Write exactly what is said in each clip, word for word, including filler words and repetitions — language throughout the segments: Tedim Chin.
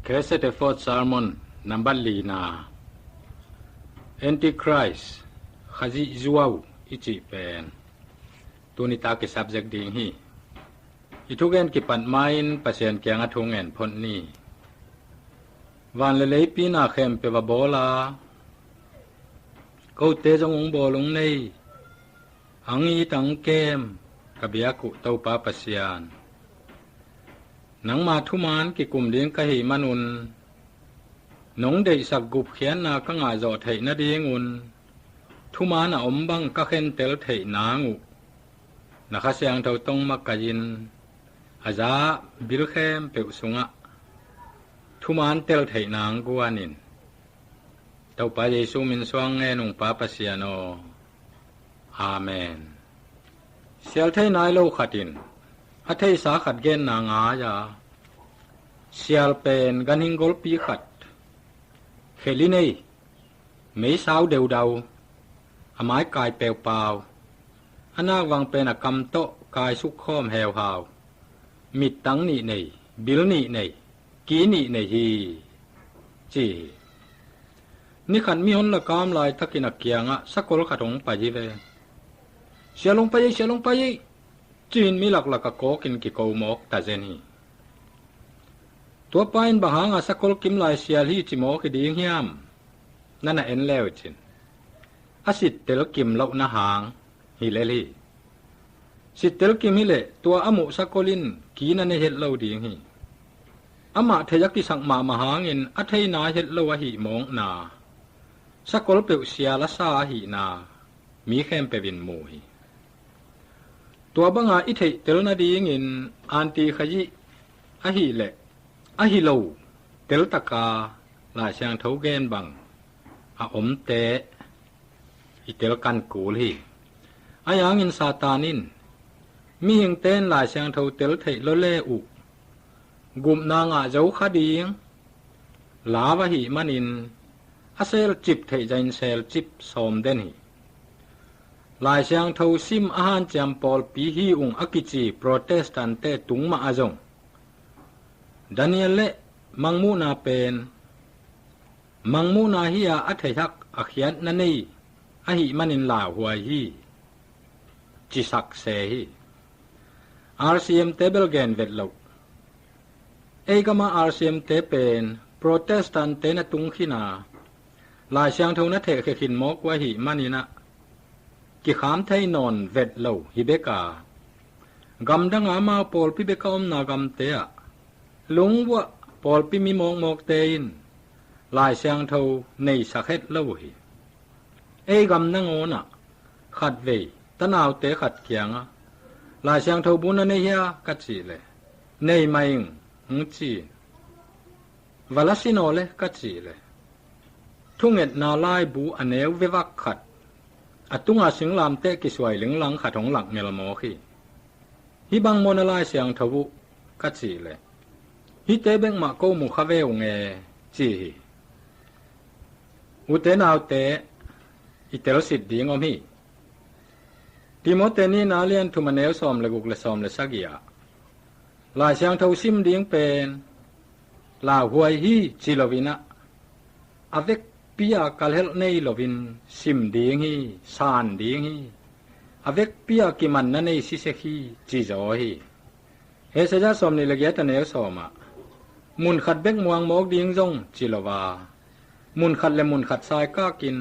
K S T Ford Sermon nambat lina, Antichrist, Khazih Zuau i cih pen tuni tak i subject ding hi. I thugen kipat ma-in Pasian kiangah thu ngen phot ni. Van le leipi na khempeuh a bawl a, kote zong hong bawl hong nei, hong it hong kem, ka biak uh Topa Pasian, nangma thuman kikum ding ka hih manun, nong deihsak gupkhiatna ka ngah zawh theih nadingun thuman a om bang ka khentel theih nang uh na Kha Siangtho tawh makaih in, a za bil khempeuh sungah thuman tel theih nang guan in. Topa Jesu min suang ngen ung, Pa Pasian aw. Amen. Sial thei nai lo khat in a theisa khat genna ngai a, sial pen ganhing golpi khat, kheli nei, meisau deudau, a mai kai peupau, a nak vang pen a kam tawh kai sukkhawm heuhau, mittang nih nei, bil nih nei, ki nih nei hi, ci hi. Ni khat mihon lakam laitakin a kiangah sakol khat hong pai hi ve. Sial hong pai ei, sial hong pai ei, ci-in mi laklak a kawkin kiko mawk ta zen hi. Tuapa in bang hanga sakol kim lai sial hi ci mawk hi ding hiam? Na na en le uh cin, a sittel kim lohna hang hi lel hi. Sittel kim hileh tua a muh sakol in ki na nei het lo ding hi. Amah thei a kisak mahmah hangin a thei nai het lo ahih mawkna, sakol peuh sial a sa ahihna mi khempeuh in mu hi. Tua banga i theihtel nadingin anti Khazih ahileh ahi lo teltaka Lai Siangtho gen bang a omte i tel kan kul hi. Ahi hangin Satan in mihingte in Lai Siangtho tel theih lawle uh gupna ngah zo kha ding lau ahih manin a selcip theih zahin selcip sawm den hi. Lai Siangtho sim a hanciam pawlpi hi ung a kici Protestant-te tung mah a zong Daniel le Mangmuhna pen Mangmuhna hi-a a theihak a khiatna nei ahih manin lauhuai hi, cisak se hi. R C M-te bel gen vet loh. Ei gama R C M-te pen Protestant-te na tung khin a, Lai Siangtho na thehkhia khin mawk uh ahih manin ah kikham thei nawn vet lo hi bek a, gamdanga amau pawlpi bek a omna gamte ah lungvuah pawlpi mi mawkmawkte in Lai Siangtho neisak het lo uh hi. Ei gam nangawnah khatvei tanaute khat kiangah Lai Siangtho bu na nei hia ka cih leh, nei mah ing, hong ci. Va la sin aw le ka cih leh, thungetna laibu a neu vevak khat, a tunga singlamteh kisuai linglang khat hong lak ngel mawk hi. Hih bang maw na Lai Siangtho uh ka cih leh, hihte bek mah ko mu kha ve ung e, ci hi. Ute naute, i telsit ding om hi. Timote nihna lian thum a neu sawm le guk le sawm le sagih ah Lai Siangtho sim ding pen lauhuai hi ci loin ah, a vekpi-a kalhelh nei loin sim ding hi, san ding hi. A vekpi-a kimanna nei sisek hi, ci zaw hi. Isaiah sawmnih le giat a neu sawm ah, mun khat bek muang mawk ding zong ci lo a, mun khat le mun khat saikakin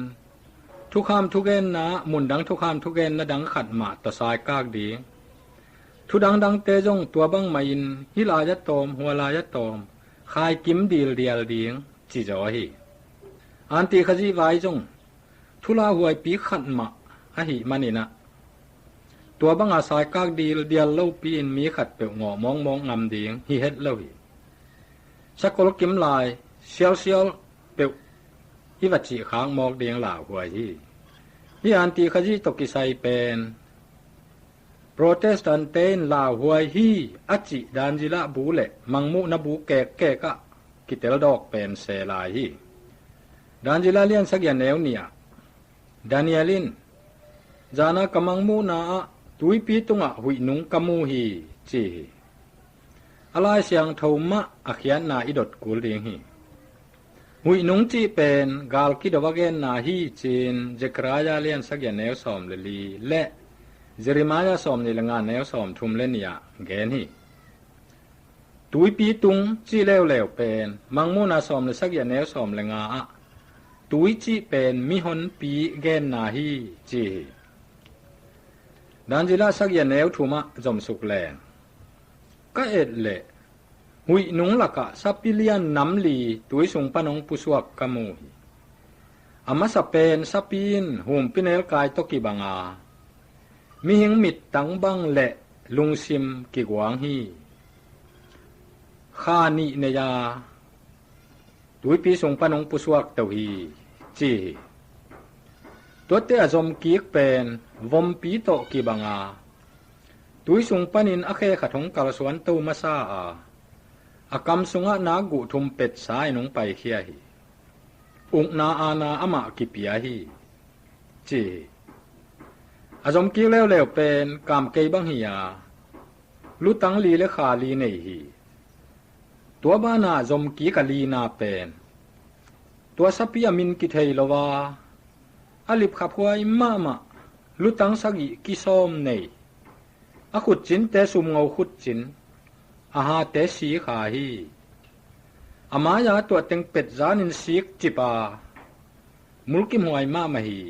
thukham thugenna ah mun dang thukham thugenna dang khat mah tawh saikak ding. Thu dangdangte zong tua bangmahin hih lai a tawm, hua lai a tawm, khai kim dildial ding ci zaw hi. Anti Khazih vai zong thu lauhuaipi khat mah ahih manin ah, tua banga saikak dildial lopi-in mi khatpeuh ngawh mawkmawk ngam ding hi het lo hi. Sakol kim lai sialsial peuh i va cihkhak mawk ding lauhuai hi. Hih Anti Khazih tawh kisai pen Protestant-te in lauhuai hi a cih Daniel bu le Mangmuhna bu kekkek ah kitel dawk pen se lai hi. Daniel lian sagih a neu nih ah Daniel in, zana ka Mangmuhna ah tuipi tungah huih nung ka mu hi, ci hi. A Lai Siangtho mah a khiatna i dot kul ding hi. Huih nung cih pen gal kido a genna hi ci-in Zechariah lian sagih a neu sawm le li le Jeremiah sawm nih le nga neu sawm thum le nih ah gen hi. Tuipi tung cih leuleu pen Mangmuhna sawm le sagih a neu sawm le nga ah tui cih pen mihonpi genna hi ci hi. Daniel sagih a neu thum ah zomsuk leng, ka et leh huih nung lakah sapi lian nam li tui sung pan hong pusuak ka mu hi. A masa pen sapi in humpinelkai tawh kibang a, mihing mittang bang le lungsim kiguang hi. Kha nih nei a, tuipi sung pan hong pusuak to hi ci hi. Tuate a zomkik pen vompi tawh kibang a, tui sung panin a khe khat hong kalsuan to masa a, a kam sungah nak guh thum petsa in hong paikhia hi. Ukna aana amah kipia hi ci hi. A zomkik leuleu pen kamkei bang hi a, lutang li le kha li nei hi. Tua banah zomkik a lina pen tua sapi a min kithei lo a, a lipkhaphuai mahmah, lutang sagih kisawm nei, a khutcinte sumngo khutcin, a hate sikha hi. A mai-a tuahteng petzanin sik cip a, mulkimhuai mahmah hi.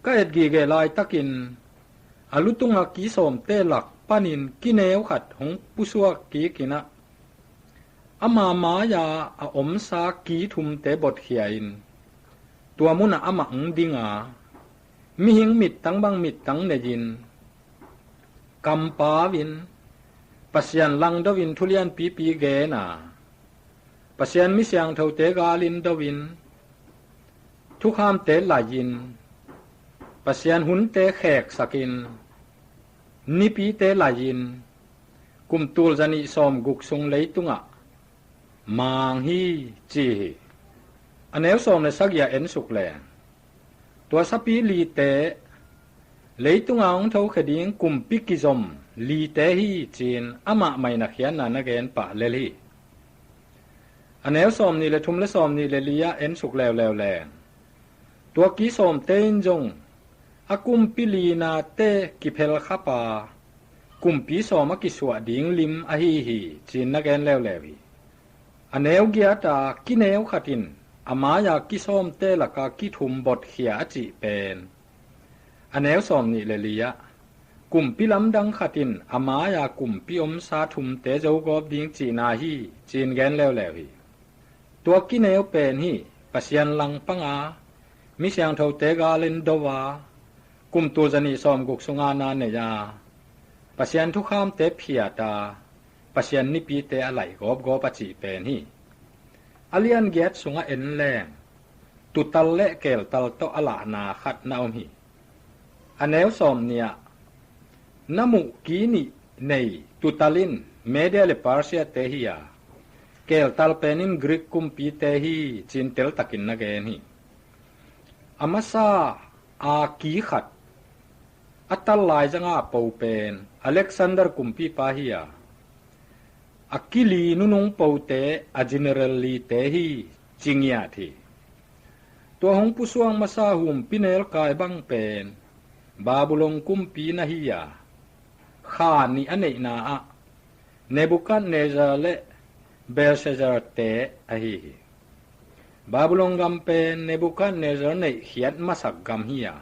Ka et gige laitakin a lutunga kisawmte lak panin kineu khat hong pusuak kikin ah, ama mai-a a omsa ki thumte botkhia in tua munah amah hong ding a, mihing mittang bang mittang nei-in, kampau in, Pasian langdo in thulianpipi gen a, Pasian mi siangthote galin do in, thukhamte lai-in, Pasian hunte kheksakin, nipite lai-in, kum tul zanih sawm guk sung leitungah mang hi ci hi. A neu sawm le sagih ah ensuk leng, tua sapi lite leitunga hong thokhia ding kumpi kizom lite hi ci-in amah mah in a khiatna na gen pah lel hi. A neu sawm nih le thum le sawm nih le li ah ensuk leuleu leng, tua kisawmte in zong a kumpi linate kiphelkhap a, kumpi sawm a kisuah ding lim ahi hi ci-in na gen leuleu hi. A neu giat a kineu khat in a mai-a kisawmte laka kithum botkhia a cih pen, a neu sawm nih le li ah, kumpi lamdang khat in a mai-a kumpi omsa thumte zogawp ding cihna hi ci-in gen leuleu hi. Tua kineu pen hi, Pasian langpang a, mi siangthote galin do a, kum tul zanih sawm guk sunga na nei a, Pasian thukhamte phiat a, Pasian nipite a laih gawpgawp a cih pen hi. A lian giat sungah en leng, tutal le keltal tawh a lahna khat na om hi. A neu sawm nih ah, na muh ki nih nei tutal in Media le Persia te hi a, keltal pen in Greek kumpite hi ci-in teltakin na gen hi. A masa a ki khat, a tal laizanga po pen Alexander kumpipa hi a, a kili nunung pote a general lite hi ci ngiat hi. Tua hong pusuak masa humpinelkai bang pen Babylon kumpi na hi a, kha nih a neihna ah Nebuchadnezzar le Belshazzar te ahi hi. Babylon gam pen Nebuchadnezzar neihkhiat masak gam hi a,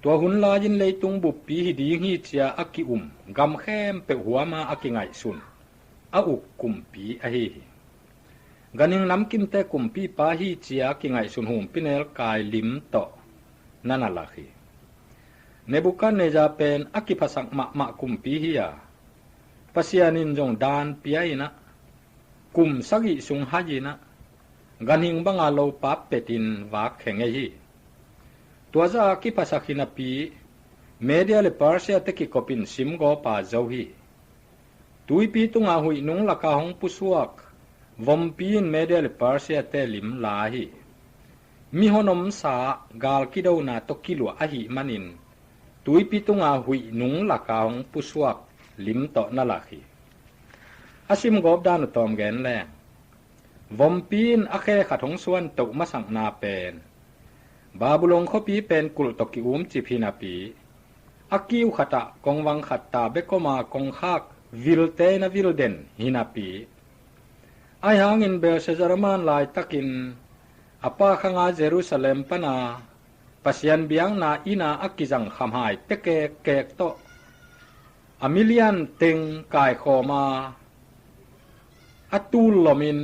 tua hun lai-in leitung buppi hi ding hi ci-a a ki-um, gam khempeuh huama a kingaihsun, a uk kumpi ahi hi. Ganhing namkimte kumpipa hi ci-a a kingaihsun humpinelkai lim tawh na na lak hi. Nebuchadnezzar pen a kiphasak mahmah kumpi hi a, Pasian in zong dan pia in ah, kum sagih sung hai in ah, ganhing banga lopa petin vak khe ngei hi. Tua zah a kiphasak hi napi, Media le Persia te kikopin simgawpa zo hi. Tuipi tunga huih nung laka hong pusuak vompi in Media le Persia te lim la hi. Mihon omsa gal kidona tawh kiluah ahih manin, tuipi tunga huih nung laka hong pusuak lim tawh na lak hi. A simgawp dan uh tawm gen leng, vompi in a khe khat hong suan toh masakna pen Babylon khuapi pen kulh tawh ki-umcip hinapi, a kiu khatah kongvang khat ta bek om a, kongkhak vilte in a vil den hinapi. Ahi hangin Belshazzar a man laitakin a pa khanga Jerusalem pana Pasian biakna inn a a kizang khamhai tekek kek tawh a milian teng kaikhawm a, a tul lomin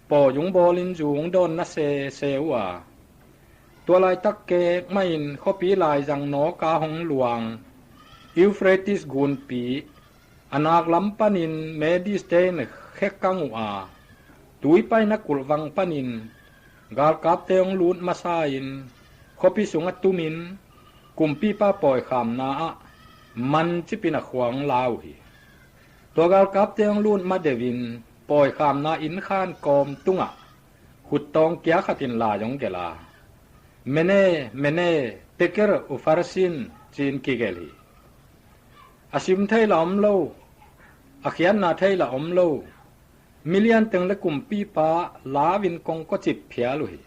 pawizung bawlin zung dawn na sese uh a, tua laitak kek mahin khuapi laizang nawka hong luang Euphrates gunpi a nak lam panin Medes te in khekang uh a, tuipaina kulhvang panin galkapte hong lut masa in khuapi sung a tumin kumpipa pawikhamna ah mancipin a khua hong la uh hi. Tua galkapte hong lut ma deuhin pawikhamna innkhan kawm tungah khuttawng kia khatin lai hong gelh a, "Mene, Mene, Tekel, Upharsin," ci-in kigelh hi. A sim thei la om lo, a khiatna thei la om lo, milian teng le kumpipa lau in kongkawcip phial uh hi.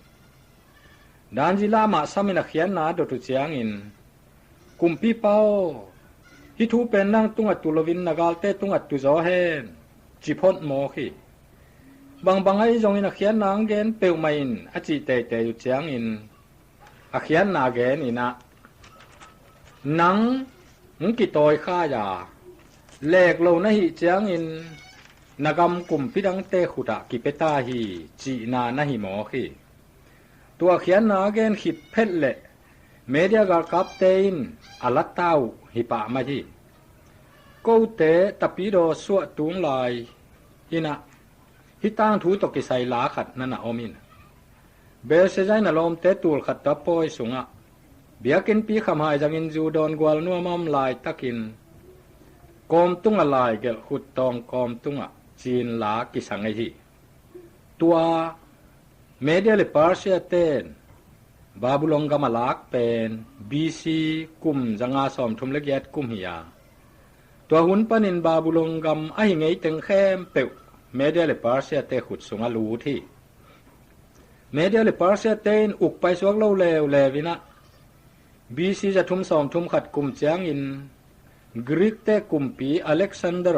Daniel amah samin a khiatna a dot uh ciangin, "Kumpipa aw, hih thu pen nang tungah tu loin na galte tungah tu zaw hen," ci phot mawk hi. Bangbang ahi zongin a khiatna hong gen peuhmah in a cih teitei uh ciangin, a khiatna gen in ah, "Nang hong kitawi khai a, lek lo na hih ciangin na gam kumpi dangte khutah kipia ta hi," cihna na hi mawk hi. Tua khiatna a gen khit phet leh Media galkapte in a la ta uh hi pah mai hi. Kote tapidaw suah tung lai in ah, hih tangthu tawh kisai la khat na na om in, Belshazzar in a lawmte tul khat tawh a pawi sungah biakinnpi khamhai zangin zu dawn gual nuam a om laitakin, kawm tungah lai gelh, khuttawng kawm tungah ci-in la kisa ngei hi. Tua Media le Persia ten Babylon gam a lak pen B C kum zanga sawmthum le giat kum hi a, tua hun panin Babylon gam ahi ngei teng khempeuh Media le Persia te khut sungah lut hi. Media le Persia te in uk paisuak lo leuleu in ah, B C zathum sawmthum khat kum ciangin Greek te kumpi Alexander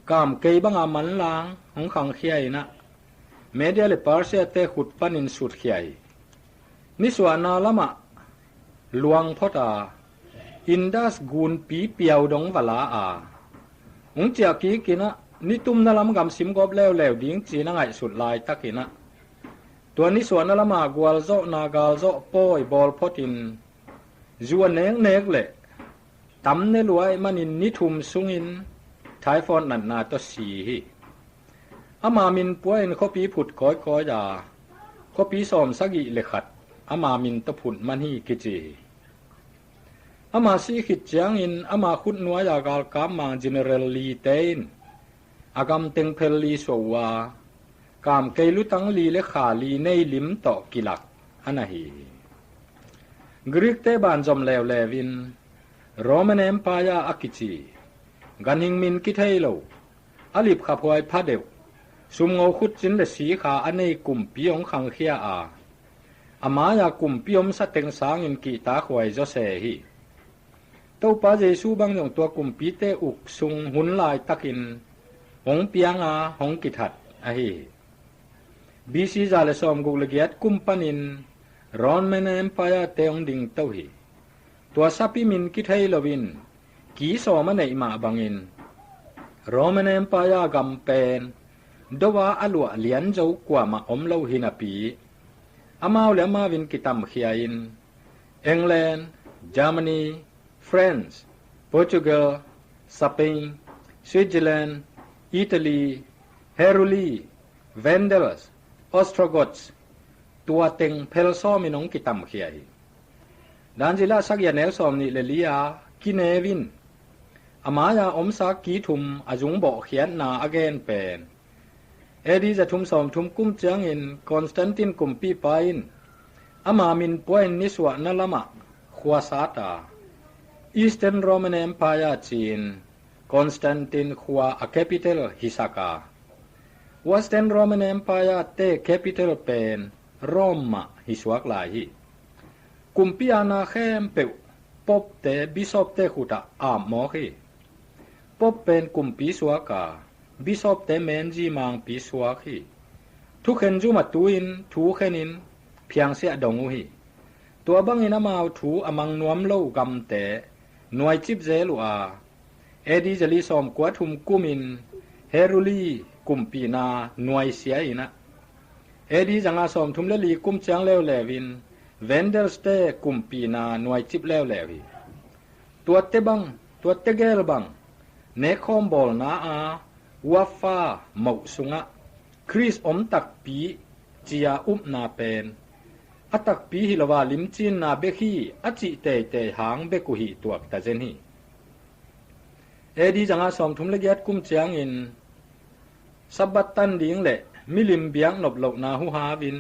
kamkei banga manlang hong khangkhia in ah, Media le Persia te khut panin sutkhia hi. Nisuahna lamah luang phot a, Indus gunpi piau dong va la a, hong ciah kik in ah, nitumna lam gam simgawp leuleu ding ci-in a ngaihsut laitakin ah, tua nisuahna lama gualzawhna galzawh pawi bawl photin zu a neknek le tam ne lua ahih manin ni thum sungin typhoid natna tawh si hi. Ama min pua in khuapi phut kawikawi a, khuapi sawmsagih le khat ama min tawh phut man hi kici hi. Ama sih khit ciangin ama khutnuai-a galkap mang general lite in a gam teng phel li suah uh a, kamkei lutang li le kha li nei lim tawh kilak a na hi hi. Greek te banzom leuleu in Roman Empire a kici, ganhing min kithei lo, a lipkhaphuai pha deuh, sumngo khutcin le sikha a nei kumpi hong khangkhia a, a mai-a kumpi omsa teng sangin kihtakhuai zawse hi. Topa Jesu bang zong tua kumpite uk sung hun laitakin hong piang a, hong kithat ahi hi. B C za le sawmguk le giat kum panin Roman Empire te hong dingto hi. Tua sapi min kithei loin ki sawm a neih mah bangin Roman Empire gam pen do a a luah lian zo kuamah om lo hinapi, amau le amau in kitamkhia in England, Germany, France, Portugal, Spain, Switzerland, Italy, Heruli, Vandals, Ostrogoths, tua teng phel sawmin hong kitamkhia hi. Daniel a sagih a neu sawmnih le li-a kineu in a mai-a omsa ki thum a zung bawhkhiatna a gen pen A D zathum sawmthum kum ciangin Constantine kumpipa in ama min pua in nisuahna lamah khua sat a, Eastern Roman Empire ci-in Constantine khua a capital hisak a, Western Roman Empire te capital pen Rome mah hisuak lai hi. Kumpi aana khempeuh popte bishopte khutah aap mawk hi. Pop pen kumpi suak a, bishopte menzi mangpi suak hi. Thukhen zum a tu-in thu khenin phiangsiah dong uh hi. Tua bangin amau thu a mang nuam lo gamte nuaicip zel uh a, A D zali sawmkua thum kumin Heruli kumpina nuaisia inah, A D zanga sawmthum le li kum ciang leuleu in Vandals te kumpina nuaicip leuleu hi. Tuate bang, tuate gel bang, nekkhawm bawlna a uafa moh sungah Khrist om takpi cia upna pen a takpi hi lo a limcinna bek hi a cih teitei hang bek uh hi tuak ta zen hi. A D zanga sawmthum le giat kum ciangin Sabbath tan ding le milim biak nop lohna huhavin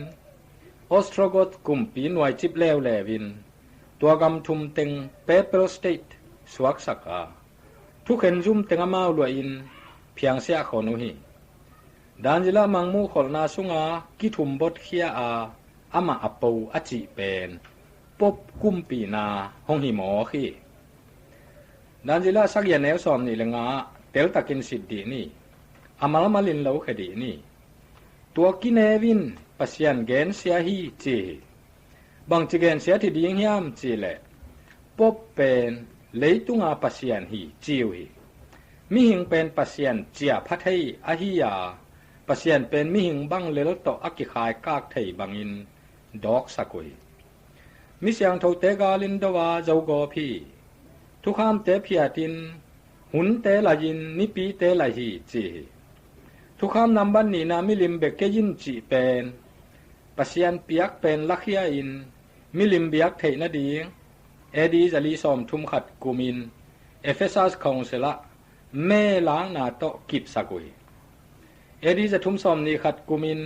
Ostrogoth kumpi nuaicip leuleu in tua gam thum teng Papal State suaksak a, thukhen zum teng amau luahin phiangsiah khon uh hi. Daniela mangmuh kholhna sunga kithum botkhia a amah a po a cih pen Pope kumpina hong hi mawk hi. Daniela sagih a neu sawm nih le nga ah teltakin sit dih ni. A malmalin lo khe dih ni. Tua kineu in Pasian gensia hi ci hi. Bangci gensia hi ding hiam cih leh Pope pen leitunga Pasian hi ci uh hi. Mihing pen Pasian cia pha thei ahi a, Pasian pen mihing bang lel tawh a kikhaikak thei bangin dawksak uh hi. Mi siangthote galin do a zogawp hi. Thukhamte phiatin hunte laihin nipite lai hi ci hi. Thukham nambat nihna milim bia kei in cih pen Pasian piak pen lakhia in milim biak theih nading A D zali sawmthum khat kumin Ephesus Council ah me lakna tawh kipsak uh hi. A D zathum sawm nih khat kumin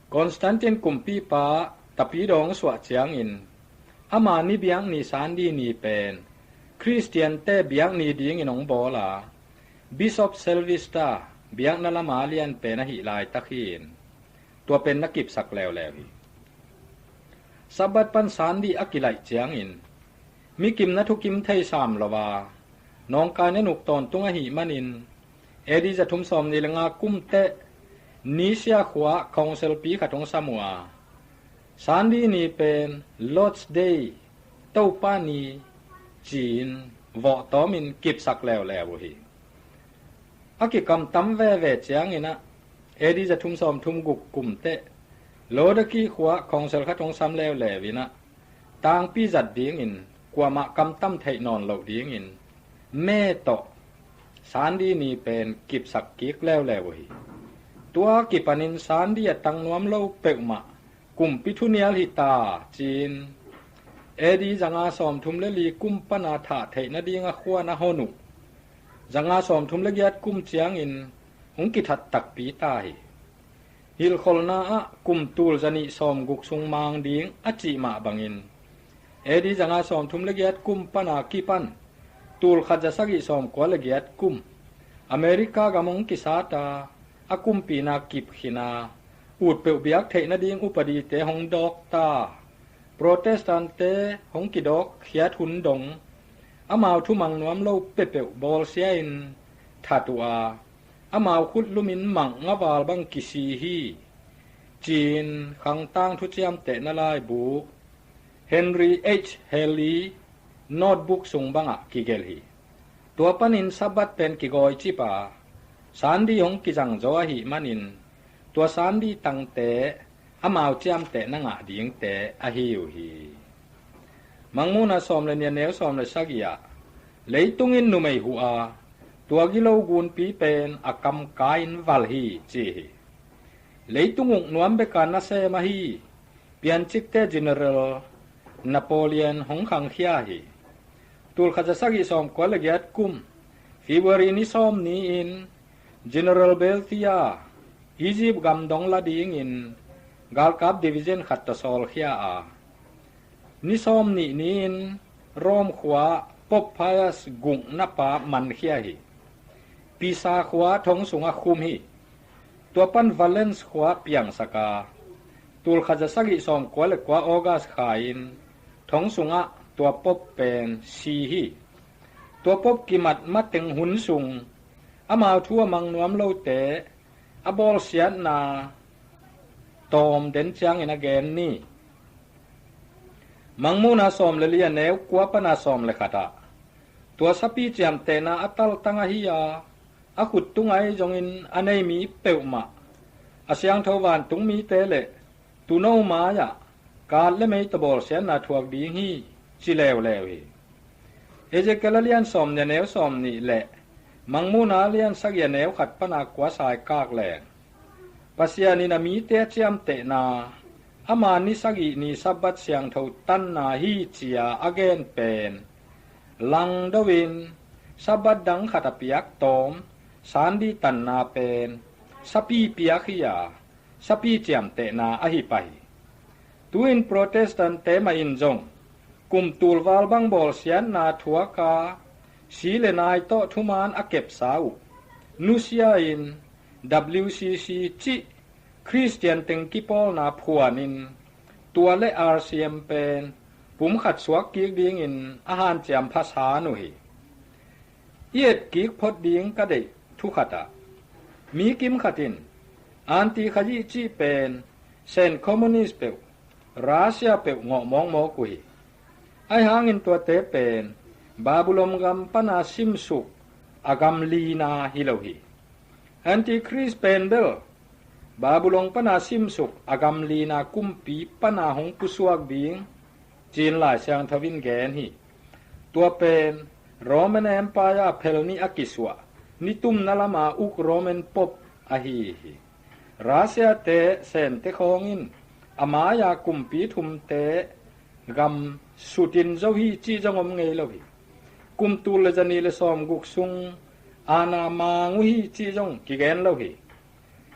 Constantine kumpipa tapidaw suah ciangin ama ni biak ni Sunday ni pen Khristiante biak ni dingin hong bawl a, Bishop Sylvester biakna lama lian pen ahi laitak hi in tua pen na kipsak leuleu hi. Sabbath pan Sunday a kilaih ciangin mikimna thukim thei sam lo a, nawngkaina nuk tawntung ahih manin A D zathum sawm nih le nga kum teh Nicaea khua ah Council pi khat hong sam uh a, Sunday ni pen Lord's Day, Topa ni ci-in vawhtawmin kipsak leuleu uh hi. A kikamtam veve ciangin ah A D zathum sawmthum guk kum teh Laodicea khua ah Council khat hong sam leuleu in ah tangpi zat dingin kuamah kamtam theih nawn loh dingin me tawh Sunday ni pen kipsak kik leuleu uh hi. Tua kipanin Sunday a tang nuam lo peuhmah kumpi thunial hi ta ci-in A D zanga sawmthum le li kum pana thah theih nading a khuan a hon uh zanga sawmthum le giat kum ciangin hong kithat takpi ta hi. Hilhkholhna ah kum tul zanih sawmguk sung mang ding a cih mah bangin A D zanga sawmthum le giat kum pana kipan tul khat za sagih sawmkua le giat kum America gam hong kisat a, a kumpina kipkhin a, ut peuh biak theih nading upadite hong dawk ta, Protestant-te hong kidawk khiat hun dong, amau thumang nuam lo pepeuh bawlsia in that uh a, amau khut lumin mangngah val bang kisi hi ci-in khangtang thuciamtehna laibu Henry H Halley notebook sung bangah kigelh hi. Tua panin Sabbath pen kigawi cip a, Sunday hong kizang zaw ahih manin tua Sunday tangte amau ciamtehna ngah dingte ahi uh hi. Mangmuhna sawm le nih a neu sawm le sagih ah leitung in numei huh a, tua gilo gunpi pen a kamkai in valh hi ci hi. Leitung uk nuam beka nasem ahi piancikte General Napoleon hong khangkhia hi. Tul khat za sagih sawmkua le giat kum February ni sawm ni-in General Berthier Egypt gam dong la dingin galkap division khat tawh sawlkhia a, ni sawm nih ni-in Rome khua Pope Pius gukna pa mankhia hi. Pisa khua thong sungah khum hi. Tua pan Valence khua piangsak a, tulkhat za sagih sawmkua le kua August kha in thong sungah tua Pope pen si hi. Tua Pope kimat mateng hun sung amau thu a mang nuam lote a bawlsiatna tawm den ciangin a gen ni. Mangmuhna sawm le li a neu kua pana sawm le khat ah, tua sapi ciamtehna a taltang ahi a, a khut tungai zongin a nei mi peuhmah a siangtho vantung mite le tuuno mai-ah kat le mei tawh bawlsiatna thuak ding hi, ci leuleu hi. Ezekiel a lian sawm nih a neu sawm nih le Mangmuhna a lian sagih a neu khat pana kua sai kak leng, Pasian in a mite a ciamtehna ama ni sagih ni Sabbath siangtho tanna hi, cia a gen pen langdo in, Sabbath dang khat a piak tawm Sunday tanna pen sapi piak hi a, sapi ciamtehna ahi pah hi. Tu-in Protestant-te mah in zong kum tul val bang bawlsiatna thuak a, si le nai tawh thuman a kepsa uh nusia in, W C C cih Khristian teng kipawlna phuanin, tua le R C M pen pumkhat suak kik dingin a hanciam phasan uh hi. I et kik phot ding ka deih thu khat ah, mi kim khat in Anti Khazi cih pen Saint Communist peuh, Russia peuh ngawh mawkmawk uh hi. Ahi hangin tuate pen Babylon gam pana simsuk a gam lina hi lo hi. Antichrist pen bel Babylon pana simsuk a gam lina kumpi pana hong pusuak ding, ci-in Lai Siangtho in gen hi. Tua pen Roman Empire a phel nih a kisuah nitumna lama uk Roman Pope ahi hi. Russia-te Sente khawng in a mai-a kumpi thumte gam sutin zo hi cih zong om ngei lo hi. Kum tul le zanih le sawmguk sung aana mang uh hi cih zong kigen lo hi.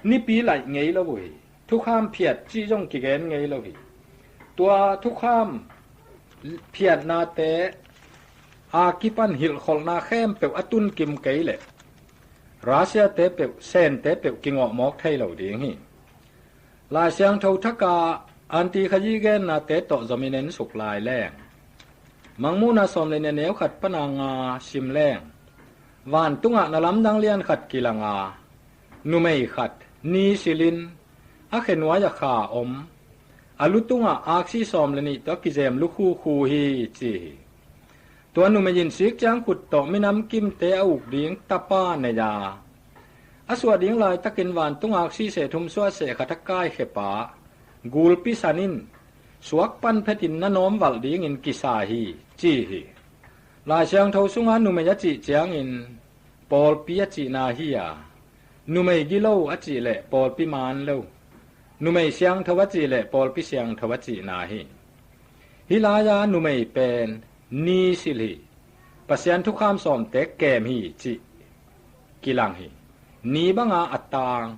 Nipi laih ngei lo uh hi. Thukham phiat cih zong kigen ngei lo hi. Tua thukham phiatnate a kipan hilhkholhna khempeuh a tunkim kei leh Russia-te peuh, Sente peuh kingawhmawk thei lo ding hi. Lai Siangtho thak a Anti Khazi gennate tawh zomin en suk lai leng, Mangmuhna sawm le nih a neu khat pana nga sim leng, vantungah na lamdang lian khat kilang a, numei khat ni silin a khenuai-ah kha om, a lu tungah aksi sawm le nih tawh a kizem lukhukhu hi, ci hi. Tua numei in sik ciang khut tawh minam kimte a uk ding tapa nei a, a suah ding laitakin vantung aksi seh thum suah seh khat a kaikhepa gulpi san in suak pan phetin na nawmvalh dingin kisa hi, ci hi. Lai Siangtho sunga numei a cih ciangin pawlpi a cihna hi a, numei gilo a cih leh pawlpi man lo, numei siangtho a cih leh pawlpi siangtho a cihna hi. Hih lai-a numei pen ni sil hi, Pasian thukham sawmte kem hi cih kilang hi. Ni banga a tang,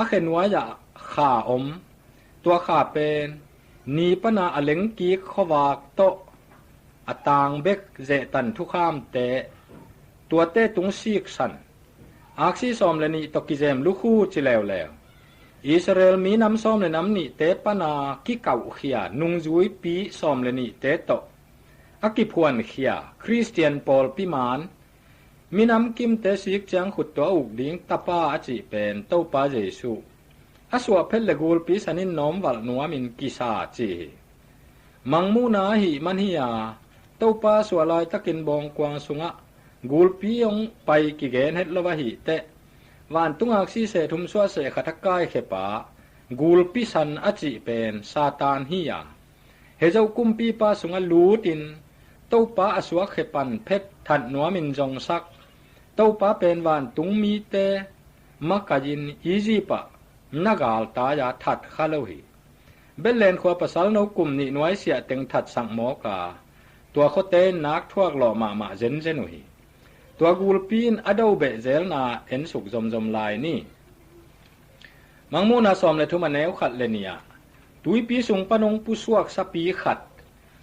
a khenuai-ah kha om, tua kha pen ni pana a lengkik khuavak tawh a tang bek zehtan thukhamte, tuate tung siksan, aksi sawm le nih tawh kizem lukhu ci leuleu, Israel minam sawm le nam nihte pana kikauhkhia nungzuipi sawm le nihte tawh a kiphuankhia Khristian pawlpi man, minam kimte sik ciang khut tawh a uk ding tapa a cih pen Topa Jesuh a suah phet le gulpi san in nawmvalh nuamin kisa ci hi. Mangmuhna ahih man hi a, Topa suah laitakin bawngkuang sungah gulpi hong pai kigen het lo ahih teh, vantung aksi seh thum suah seh khat a kaikhepa gulpi san a cih pen Satan hi a, Hezo kumpipa sungah lutin Topa a suakkhe pan phet that nuamin zongsak, Topa pen vantung mite makaihin Egypt-ah na galtai-a that kha lo hi. Bethlehem khua pasalno kum nih nuaisiah teng thatsak mawk a, tua khuate in nak thuak lawh mahmah zenzen uh hi. Tua gulpi in a do behzelna ensuk zomzom lai ni. Mangmuhna sawm le thum a neu khat le nih ah, tuipi sung pan hong pusuak sapi khat,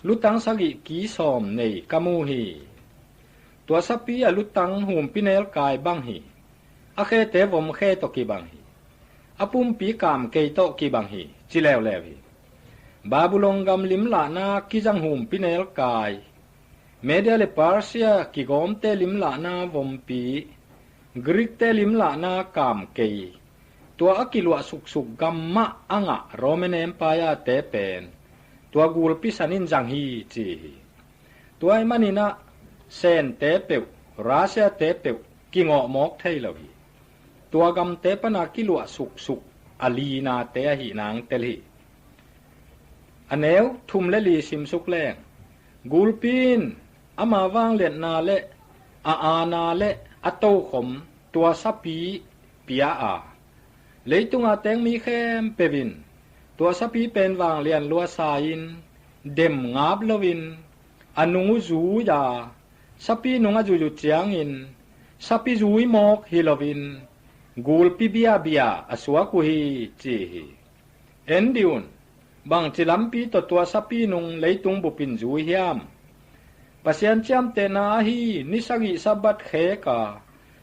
lutang sagih ki sawm nei ka mu hi. Tua sapi a lutang humpi nelkai bang hi. A khete vom khe tawh kibang hi. A pumpi kamkei tawh kibang hi, ci leuleu hi. Babulon gam limlahna kizang humpi nelkai, Media le Persia kigawmte limlahna vompi, Greek-te limlahna kamkei, tua a kiluah suksuk gam mah a ngah Roman Empire-te pen tua gulpi san in zang hi, ci hi. Tua ahih manin ah Sente peuh, Russia-te peuh kingawh mawk thei lo hi. Tua gamte pana kiluah suksuk a linate ahih nang tel hi. A neu thum le li simsuk leng, gulpi in ama vangliatna le a aana le a tokhom tua sapi pia a, leitunga teng mi khempeuh in tua sapi pen vanglian luasa in, dem ngap loin, a nung uh zui a, sapi nung a zui uh ciangin, sapi zui mawk hi loin, gulpi biabia a suak uh hi, ci hi. En dih un, bangci lampi tawh tua sapi nung leitung bupin zui hiam? Pasian ciamtehna ahi ni sagih Sabbath khek a,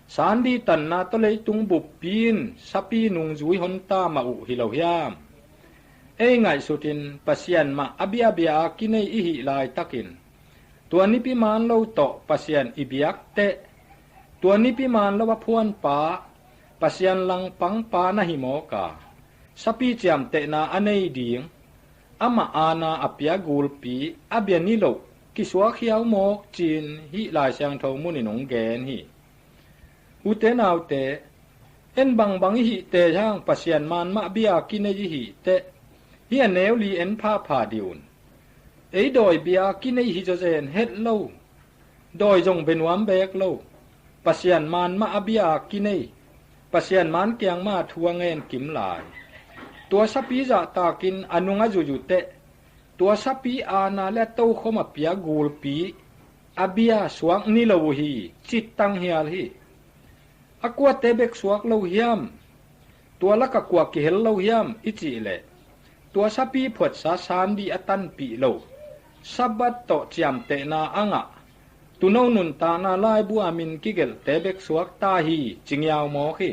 sandi tanna tawh leitung buppi in sapi nung zui honta mah uh hi lo hiam? Ei ngaihsutin Pasian mah a biabia a kinei i hih laitakin, tua nipi man lo tawh Pasian i biak teh, tua nipi man lo a phuanpa, Pasian langpangpa na hi mawk a, sapi ciamtehna a nei ding, amah aana a pia gulpi a bia ni loh kisuak hiau mawk ci-in hih Lai Siangtho munin hong gen hi. Ute naute, en bangbang i hih teh hang Pasian man mah bia kinei i hih teh, hih a neu li en phapha dih un. Ei dawi bia kinei hi zawzen het lo, dawi zong bia nuam beek lo, Pasian man mah a bia kinei, Pasian man kiang mah thu a ngen kim lai. Tua sapi zahtakin a nung a zui uh teh, tua sapi aana le a tokhom a pia gulpi a bia suak ni lo uh hi, ci tanghial hi. A kuate bek suak lo hiam? Tua laka kua kihel lo hiam i cih leh, tua sapi phuatsa sandi a tanpih lo, Sabbath tawh ciamtehna a ngah, tuuno nuntakna laibu a min kigelhte bek suak ta hi, ci ngiau mawk hi.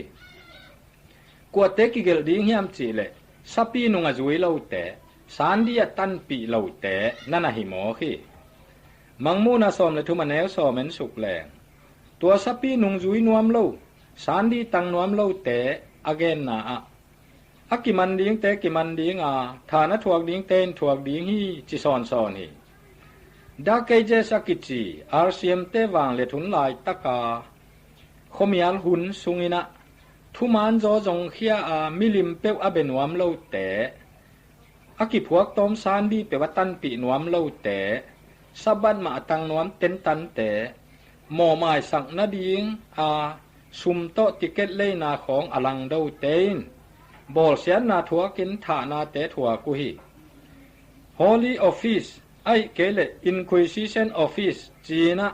Kuate kigelh ding hiam cih leh, sapi nung a zui lote, sandi a tanpih lote na na hi mawk hi. Mangmuhna sawm le thum a neu sawm en suk leng, tua sapi nung zui nuam lo, sandi tang nuam lote a genna ah, a kiman dingte kiman ding a, than a thuak dingte in thuak ding hi, ci sawnsawn hi. Dark Ages a kici R C M-te vangliat hun laitaka khuamial hun sungin ah, thuman zaw zongkhia a milim peuh a bia nuam lote, a kiphuak tawm sandi peuh a tanpih nuam lote, Sabbath mah a tang nuam tentante, mawhmaisak nading a sum tawh ticket leina khawng a langdote in bawlsiatna thuakin thahnate thuak uh hi. Holy Office, ahih kei leh Inquisition Office ci-in ah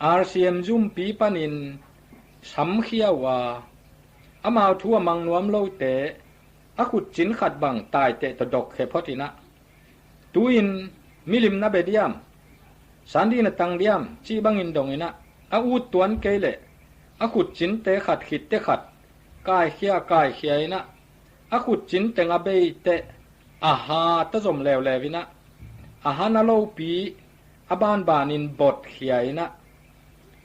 R C M zumpi panin samkhia uh a, amau thu a mang nuam lote, a khutcin khat bang taiteh tawh dok khia photin ah, tu-in milim na bia diam, sandi na tang diam, cih bangin dongin ah, a ut tuan kei leh a khutcinte khat khitte khat kaikhia kaikhia in ah, a khutcin teng a bei teh, a ha tawh zom leuleu in ah, a ha na lopi a banbanin botkhia in ah,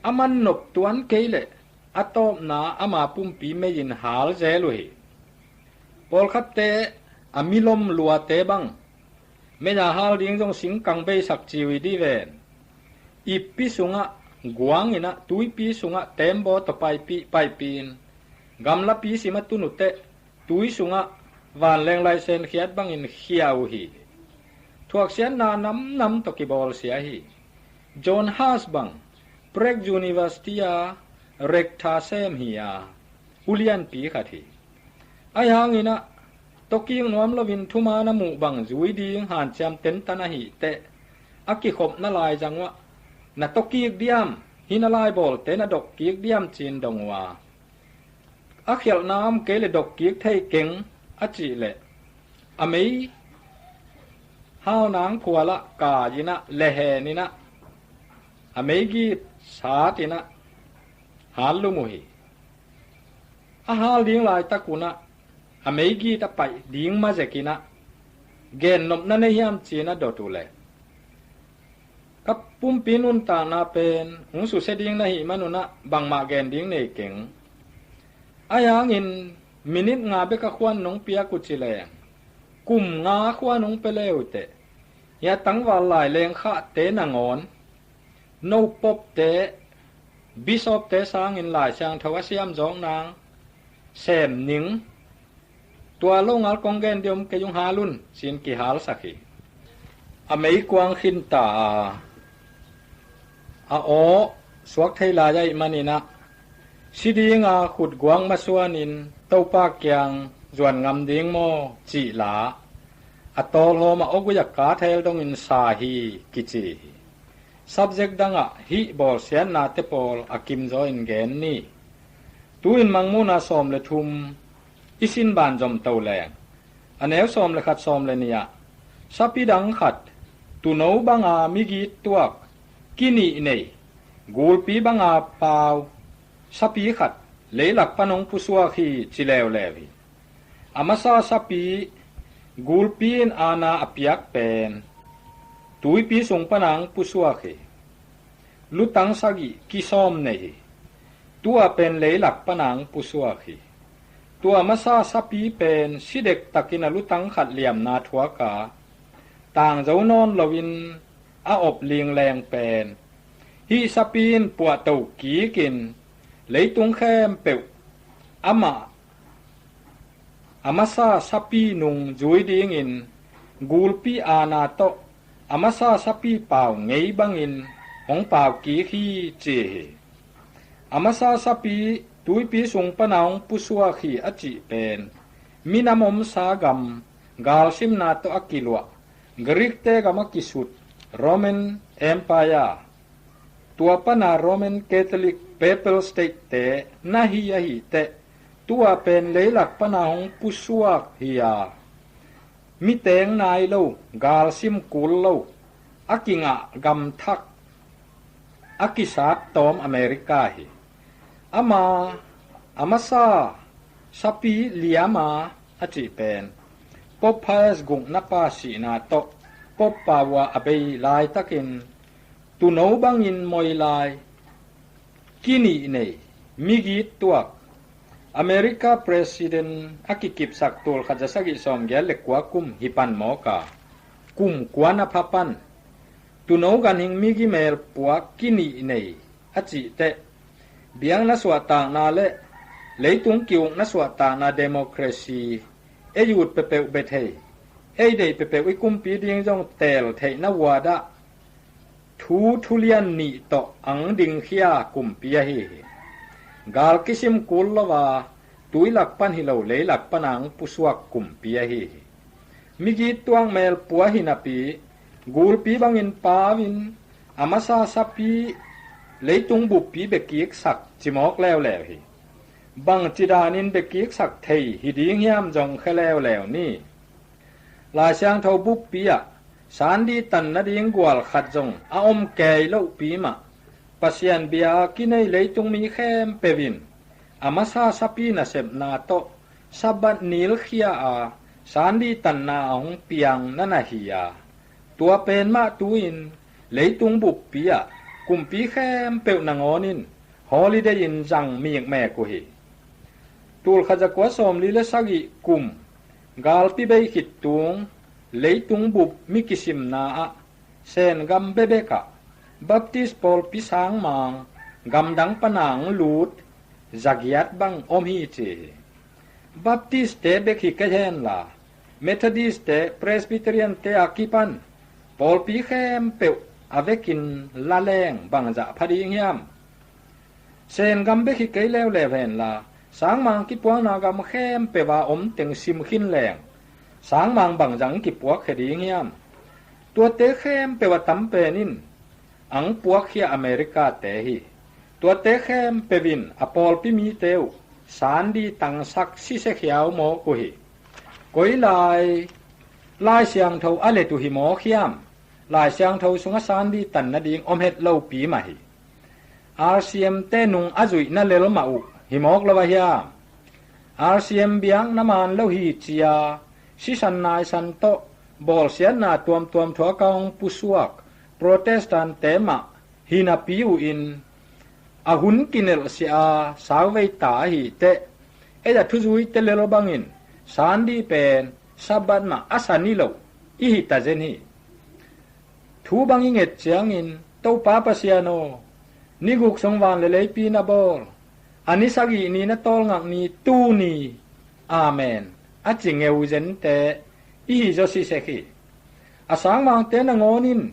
a man nop tuan kei leh a tawpna ama pumpi mei-in hal zel uh hi. Pawlkhatte a milom luate bang mei-a hal ding zong singkang beisak ci uh hi dih ven. Ippi sungah guang in ah, tuipi sungah teembaw tawh paipih paipih in, gamlapi sim a tun uh teh, tui sungah vanleng laisen khiat bangin khia uh hi. Thuaksiatna namnam tawh kibawlsia hi. John Huss bang Prague University a rector sem hi a, ulianpi khat hi. Ahi hangin ah, tawkik nuam loin thuman a muh bang zui ding hanciam tentan ahih teh, a kikhopna laizang uah, na tawkik diam, hih na laibawlte na dokkik diam ci-in dong uh a, a khialhna om kei leh dokkik thei keng a cih leh, a mei halnang phualah kai in ah, lehenna in ah, a meigit sat in ah, hallum uh hi. a hal ding laitak unah a meigit a paih ding mazekinah gennopna nei hiam ci-in a dot uh leh, ka pumpi nuntakna pen hong susia ding na hih man unah bangmah gen ding nei keng. Ahi hangin minit nga bek a khuan nong piak uh ci leng, kum nga khuan nong pia le uh teh, hia tangval lai lengkhahte nangawn, no popte, bishopte sangin Lai Siangtho a siam zawk nang sem ning. Tua lo ngal kong gen dih om kei ung, hal un ci-in kihalsak hi. A meikuang khinta a, a aw suak thei lai ahih maninah, si dinga khutguak masuanin Topa kiang zuan ngam ding maw cih la, a tawlhawm a awgui a kathel dongin sa hi kici hi. Subject dangah hih bawlsiatnate pawl a kimzaw in gen ni. Tu-in Mangmuhna sawm le thum i sin ban zomto leng, a neu sawm le khat, sawm le nih ah, sapi dang khat, tuuno banga migit tuak, kinih nei, gulpi banga pau sapi khat leilak pan hong pusuak hi ci leuleu hi. A masa sapi, gulpi in aana a piak pen tuipi sung pana hong pusuak hi. Lutang sagih kisawm nei hi. Tua pen leilak pana hong pusuak hi. Tua masa sapi pen si dektakin a lutang khat liamna thuak a, tangzo nawn loin a op lingleng pen, hih sapi in puahto kikin leitung khempeuh amah a masa sapi nung zui dingin gulpi aana tawh a masa sapi pau ngei bangin hong pau kik hi ci hi. A masa sapi tuipi sung pana hong pusuak hi a cih pen minam omsa gam galsimna tawh a kiluah Greek-te gam a kisut Roman Empire, tua pana Roman Catholic Papal State-te na hi ahih teh, tua pen leilak pana hong pusuak hi a, mi teng nai lo, galsim kul lo, a kingah gamthak, a kisat tawm America hi. Ama a masa sapi liama a cih pen Pope Pius gukna pa sihna tawh Pope pa uh a bei laitakin, tuuno bangin moi lai, kinih nei, migit tuak, America President a kikipsak tul khat za sagih sawm giat le kua kum hi pan mawk a, kum kua na pha pan, tuuno ganhing migi melpuak kinih nei a cih teh, biakna suahtakna le leitung ki-ukna suahtakna, democracy, ei ut peuhpeuh bia thei, ei deih peuhpeuh i kumpi ding zong teel theihna uadah thu thulian nih tawh ang dingkhia kumpi ahi hi. Gal kisim kul lo a, tuilak pan hi lo, leilak pana ang pusuak kumpi ahi hi. Migit tuak melpua hi napi, gulpi bangin pau in a masa sapi leitung buppi bia kiksak ci mawk leuleu hi. Bangci danin bia kiksak thei hi ding hiam zong khia leuleu ni. Lai Siangtho buppi ah sandih tan nading gual khat zong a om kei lohpi mah, Pasian bia a kinei leitung mi khempeuh in a masa sapi nasepna tawh Sabbath nilkhia a sandih tanna a hong piang na na hi a, tua pen mah tu-in leitung buppi ah kumpi khempeuh nangawn in holiday in zang mikmek uh hi. Tul khat za kua sawmli le sagih kum galpi bei khit tung leitung bup mi kisimna ah Sen gam bebek ah Baptist pawlpi sangmang gamdang pana ang lut zagiat bang om hi ci hi. Baptist-te bek hi kei henla, Methodist-te, Presbyterian-te a kipan pawlpi khempeuh a vekin la leng bangzah pha ding hiam? Sen gam bek hi kei leuleu henla, sangmang kipuakna gam khempeuh a om teng sim khin leng, sangmang bangzah ang kipuakkhia ding hiam? Tuate khempeuh a tam pen in ang puakkhia America-te hi. Tuate khempeuh in a pawlpi mite uh sandih tangsak sisiakhia uh mawk uh hi. Koi lai Lai Siangtho a let uh hi mawk hiam? Lai Siangtho sungah sandih tan nading om het lopi mah hi. R C M-te nung a zuihna lel mah uh hi mawk lo a hiam? R C M biak na man lo hi ci-a sisan naisan tawh bawlsiatna tuamtuam thuak a hong pusuak Protestant-te mah hi napi uh in, a hun kinelhsiah a sauvei ta ahih teh, ei a thuzuite lel bangin Sunday pen Sabbath mah a sa ni lo i hi ta zen hi. Thu bang i nget ciangin, Topa Pasian aw, ni guk sung van le leipi na bawl, a ni sagih ni na tawlngak ni tuni, Amen, a ci ngeu zente i hi zaw sisek hi. A sangmangte nangawn in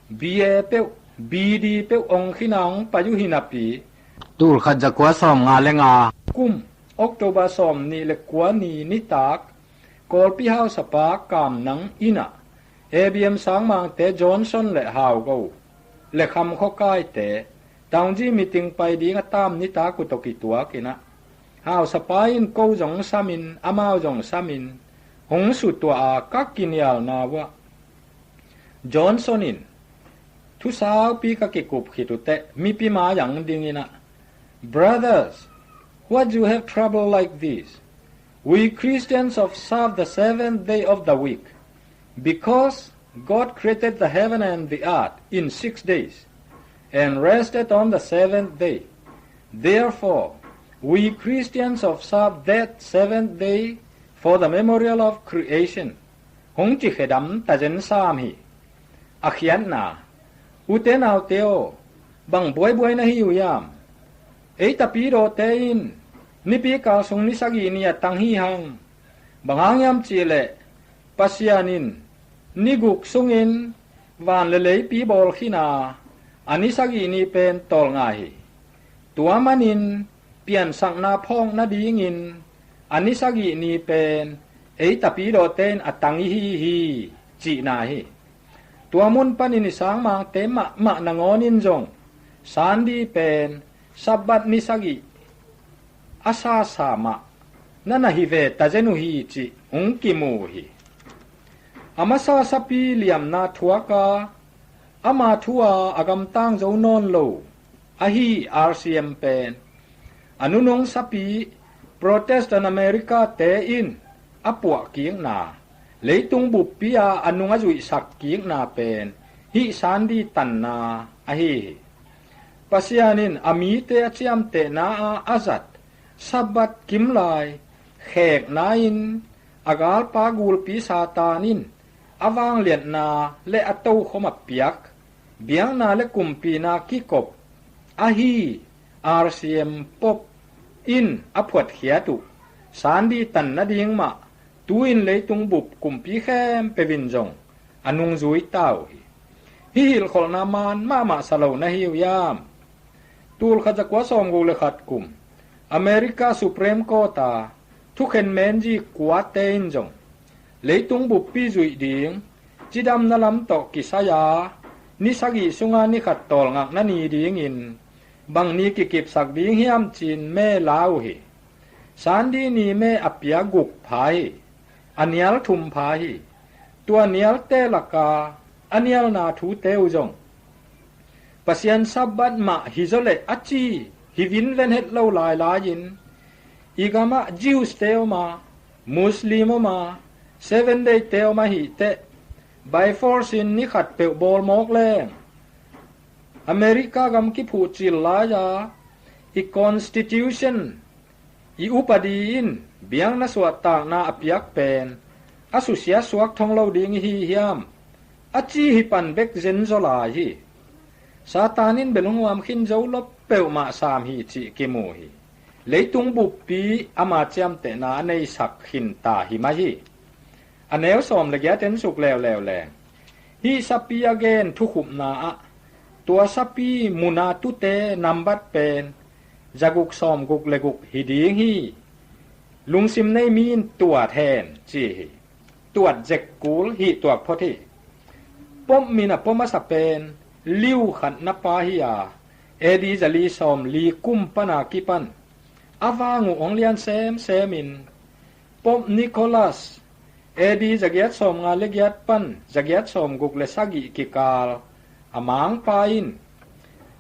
B A peuh, B D peuh ong khin a hong pai uh hi napi, tul khat za kua sawm nga le nga kum October sawm nih le kua ni nitak Kawlpi hausapa Kam Nang Inn ah A B M sangmangte Johnson le Hau Go le Kham Khaw Kaite Taungji meeting pai ding a tam nitak uh tawh kituak in ah, hausapa in ko zong samin, amau zong samin, hong sutuah a ka kinialna uh ah, Johnson in, thu saupi ka kikup khit uh teh, mipi mai-ah hong ding in ah, Brothers, what do you have trouble like this? We Christians observe the seventh day of the week because God created the heaven and the earth in six days and rested on the seventh day. Therefore, we Christians observe that seventh day for the memorial of creation. Hong ci khedam ta zen sam hi. A khiatna, ute naute aw, bang buaibuai na hi uh hiam? Ei tapidawte in nipi kal sung ni sagih ni a tang hi hang. Bang hang hiam cihleh, Pasian in ni guk sungin van le leipi bawl khin a, a ni sagih ni pen tawlnga hi. Tua manin piansakna phawk nadingin a ni sagih ni pen ei tapidawte in a tang i hi hi, cihna hi. Tua mun panin i sangmangte mahmah nangawn in zong Sunday pen Sabbath ni sagih a sasa mah na na hi ve ta zen uh hi cih hong kimu uh hi. A masa sapi liamna thuak a, ama thu-a a gamtang zo nawn lo ahi R C M pen a nunung sapi Protestant America-te in a puah kikna, leitung buppi-a a nung a zuihsak kikna pen hih Sunday tanna ahi hi. Pasian in a mite a ciamtehna-a a zat Sabbath kimlai khekna in a galpa gulpi Satan in a vangliatna le a tokhom a piak biakna le kumpina kikop ahi R C M Pope in a phuatkhiat uh Sunday tan nading mah tu-in leitung bup kumpi khempeuh in zong a nungzui ta uh hi. Hih hilhkholhna man mahmah sa lo na hi uh hiam? Tul khat za kua sawmguk le khat kum America Supreme Court a thukhen menzi kuate in zong leitung buppi zuih ding, cidamna lam tawh kisai-a ni sagih sunga ni khat tawlngakna ni dingin bang ni kikipsak ding hiam ci-in me la uh hi. Sunday ni me a pia guk pha hi. A nial thum pha hi. Tua nialte laka a nialna thute uh zong Pasian Sabbath mah hi zaw leh a ci hi vinven het lo lailai-in, i gamah Jews-te om a, Muslim om a, Seven Day-te om ahih teh, by force in ni khat peuh bawl mawk leng, America gam kiphuh cil lai-a i constitution, i upadi in biakna suahtakna a piak pen a susia suak thong lo ding i hi hiam? A ci hi pan bek zen zaw lai hi. Satan in bel hong huam khin zo lo peuhmah sam hi cih kimu hi. Leitung buppi ama ciamtehna a neisak khin ta hi mah hi. A neu sawm le giat en suk leuleu leng, hih sapi a gen thukhupna ah tua sapi muna tute nambat pen zaguk sawmguk le guk hi ding hi. Lungsim nei mi in tuat hen ci hi. Tuat zek kul hih tuak phot hi. Pope min a pom a sa pen Leo khatna pa hi a, A D zali sawmli kum pana kipan a vang uh hong lian semsem in, Pope Nicholas, A D zagiat sawmnga le giat pan zagiat sawmguk le sagih kikal a mangpa in,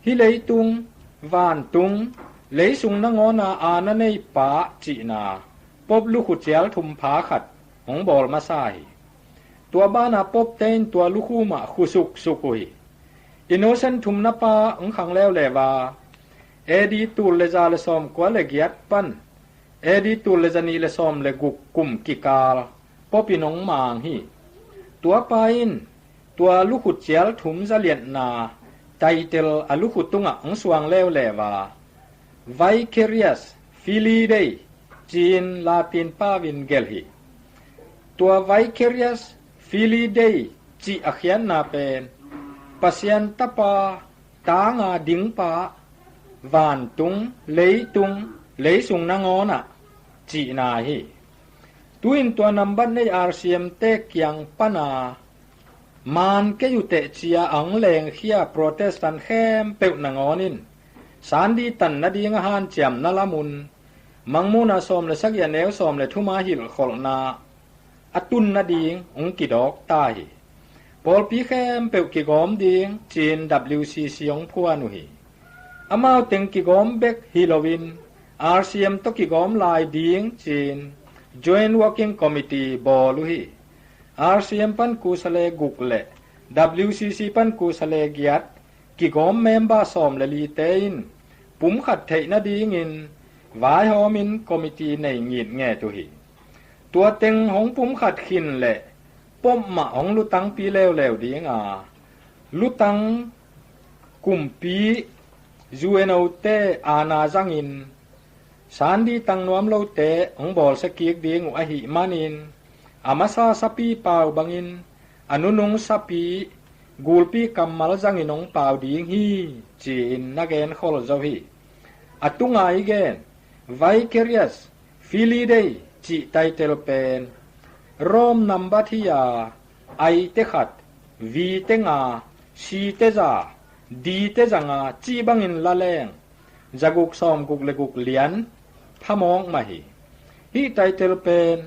hih leitung, vantung, leisung nangawna aana nei pa cihna Pope lukhu cial thum pha khat hong bawl masa hi. Tua bana Pope te in tua lukhu mah khu suksuk uh hi. Innocent thumna pa hong khang leuleu a, A D tul le za le sawm kua le giat pan A D tul le za nih le sawm le guk kum kikal Pope in hong mang hi. Tua pa in tua lukhu cial thum zaliatna title a lukhu tungah hong suang leuleu a, Vicarius Filii Dei ci-in Latin pau in gelh hi. Tua Vicarius Filii Dei cih a khiatna pen Pasian Tapa tanga dingpa, vantung, leitung, leisung nangawnah cihna hi. Tu-in tua nambat nei R C M te kiang pana maan kei uh teh cia a hong lengkhia Protestant khempeuh nangawn in Sunday tan nading a hanciamna lamun Mangmuhna sawm le sagih a neu sawm le thum a hilhkholhna a tun nading hong kidawk ta hi. Pawlpi khempeuh kigawm ding ci-in W C C hong phuan uh hi. Amau teng kigawm bek hi loin R C M tawh kigawm lai ding ci-in Joint Working Committee bawl uh hi. R C M pan kusa le guk le W C C pan kusa le giat kigawm member sawm le lite in pumkhat theih nadingin vaihawmin committee nei ngitnget uh hi. Tua teng hong pumkhat khin le Pope mah hong lutangpi leuleu ding a, lutang kumpi U N O te aana zangin Sunday tang nuam lote hong bawlsia kik ding uh ahih manin a masa sapi pau bangin a nunung sapi gulpi kammal zangin hong pau ding hi ci-in na genkhol zo hi. A tunga i gen Vicarius Filii Dei cih title pen Rome nambat hi a, I te khat, V te nga, C te za, D te za nga cih bangin la leng zaguk sawm guk le guk lian phamawk mah hi. Hih title pen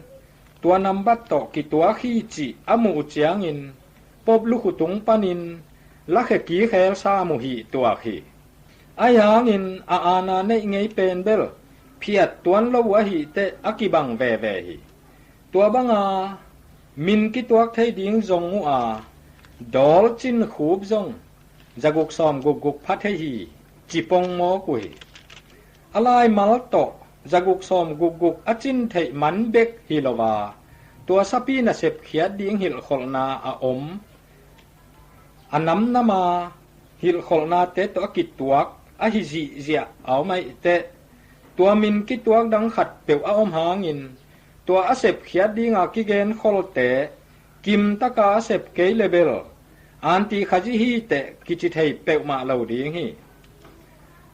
tua nambat tawh kituak hi cih a muh uh ciangin Pope lukhu tung panin lakhia kik khel sam uh hih tuak hi. Ahi hangin a aana neih ngei pen bel phiat tuan lo uh ahih teh a kibang veve hi. Tua banga min kituak thei ding zong uh a, dawl cin khup zong zaguk sawm guk guk pha thei hi ci pongmawk uh hi. A laimal tawh zaguk sawm guk guk a cin theih man bek hi lo a, tua sapi nasep khiat ding hilhkholhna a om a namnama hilhkholhnate tawh a kituak ahi zihziah a om ahih teh tua min kituak dang khatpeuh a om hangin tua a sepkhiat dinga kigenkholte kimtaka a sep kei le bel anti Khazih hi teh kici thei peuhmah lo ding hi.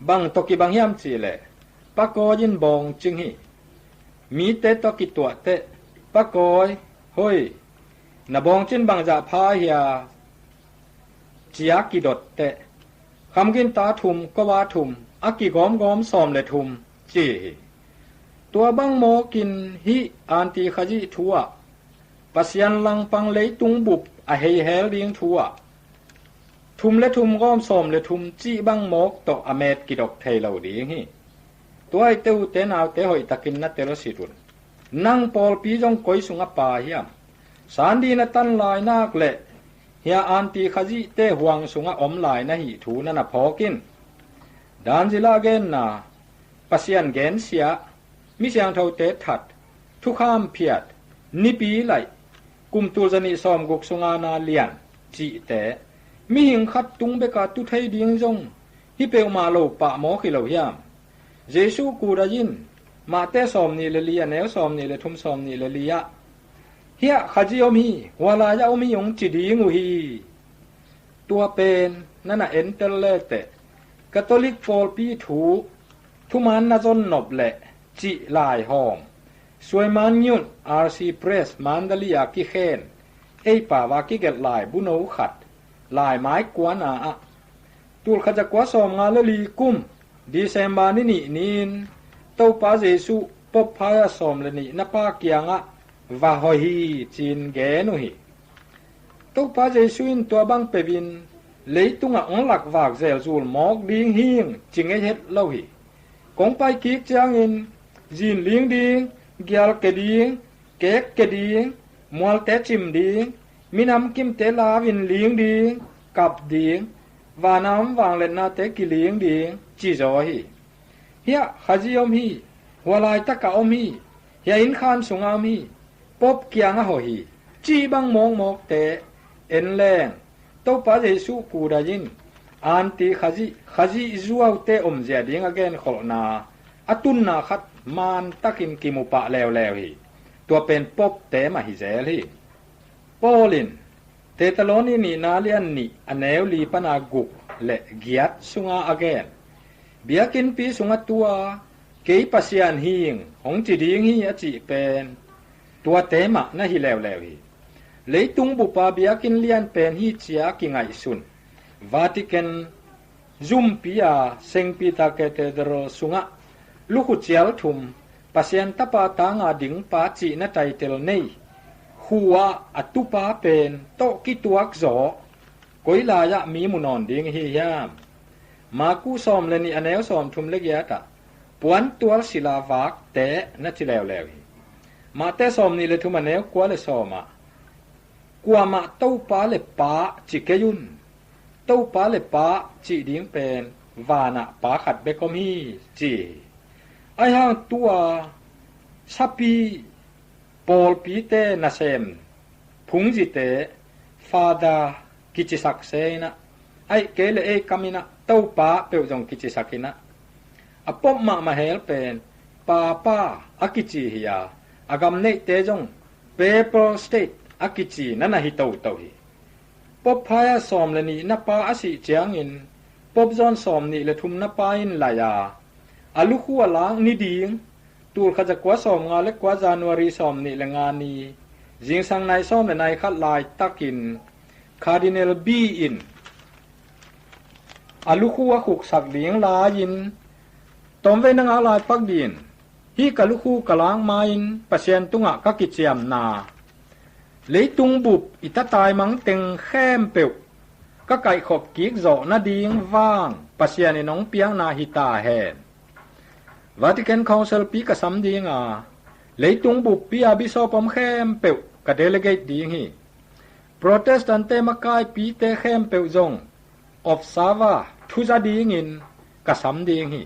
Bang tawh kibang hiam cihleh pakawi in bawngcing hi. Mite tawh kituahteh pakawi, hoi, na bawngcin bangzah pha hia cia kidotteh khamginta thum, kowa thum, a kigawmgawm sawm le thum ci hi. Tua bang mawkin hih anti Khazih thu ah Pasian langpang leitung bup a heihel ding thu ah thum le thum gawm sawm le thum cih bang mawk tawh a met kidok thei lo ding hi. Tua i te ute naute hoihtakin na telsit un. Nang pawlpi zong koi sungah pa hiam? Sandi na tan lai nak le hia anti Khazihte huang sungah om lai na hih thu na na phawk in. Danzila genna, Pasian gensia, mi siangthote that, thukham phiat, nipi laih, kum tul zanih sawm guk sunga na lian cihte mihing khat tung beka tu thei ding zong hi peuhmah lo pah mawk hi lo hiam? Jesuh kudai in Mahte sawm nih le li a neu sawm nih le thum sawm nih le li ah hiah Khazih om hi, hua lai-ah om hi hong ci ding uh hi. Tua pen na na entel leteh Catholic pawlpi thu thuman na zon nop leh cih laihawm Suaiman Nyut R C Press Mandalay a kikhen ei pau a kigelh laibu no khat laimai kuana ah tulkhat zakua sawmnga le li kum December ni nih ni-in Topa Jesuh Pope Pius sawm le nihna pa kiangah va hoih hi ci-in gen uh hi. Topa Jesuh in tua bang peuhin leitungah hong lakvak zelzul mawk ding hing ci ngei het lo hi. Kong pai kik ciangin zinling ding Gial ke ding, kek ke ding, mualte cim ding, minam kimte lau in ling ding, kap ding, vana om vangliatnate kiling ding, ci zaw hi. Hiah Khazih om hi, hua laitakah om hi, hiah innkhan sungah om hi, Pope kiangah hawh hi, cih bang mawkmawkte en leng, Topa Jesuh kudai in anti Khazih, Khazih zuaute omzia ding a genkholhna a tunna khat mantakin kimu pah leuleu hi. Tua pen Pope-te mah hi zel hi. Paul in Thessaloni nihna lian nih a neu li pana guk le giat sunga a gen, biakinnpi sungah tua, "Kei Pasian hing," hong ci ding hi a cih pen tuate mah na hi leuleu hi. Leitung bupa biakinn lian pen hi cia kingaihsun Vatican zumpi a Saint Peter Cathedral sungah lukhu cial thum, Pasian Tapa tanga dingpa cihna title nei, khuah a tupa pen tawh kituak zaw, koi lai-ah mi mu nawn ding hi hiam? Marku sawm le nih a neu sawm thum le giatah, "Puantual sila vakte," na ci leuleu hi. Mate sawm nih le thum a neu kua le sawmah, "Kuamah Topa le Pa ci kei un. Topa le Pa cih ding pen vanah Pa khat bek om hi," ci hi. Ahi hang tua sapi pawlpite nasem phungzite Father kicisak se inah, aih kei le ei kam inah Topa peuh zong kicisak inah, a Pope mahmah hel pen Papa a kici hi a, a gam neihte zong Papal State a kici na na hi toto hi. Pope Pius sawm le nihna pa a sih ciangin Pope John sawm nih le thumna pa in lai a, a lukhu a lak ni ding, tulkhat zakua sawmnga le kua January sawm nih le nga ni, zingsang nai sawm le nai khat laitakin Cardinal B in a lukhu a khuksak ding lai-in, "Tawmvei na ngak lai pak din, hih ka lukhu ka lak ma-in Pasian tungah ka kiciamna, leitung bup i tatai mangteng khempeuh ka kaihkhop kik zawh nading vang Pasian in hong piakna hi ta hen. Vatican Council pi ka sam ding a, leitung buppi a bishop om khempeuh ka delegate ding hi. Protestant-te makaipite khempeuh zong observer thuza dingin ka sam ding hi.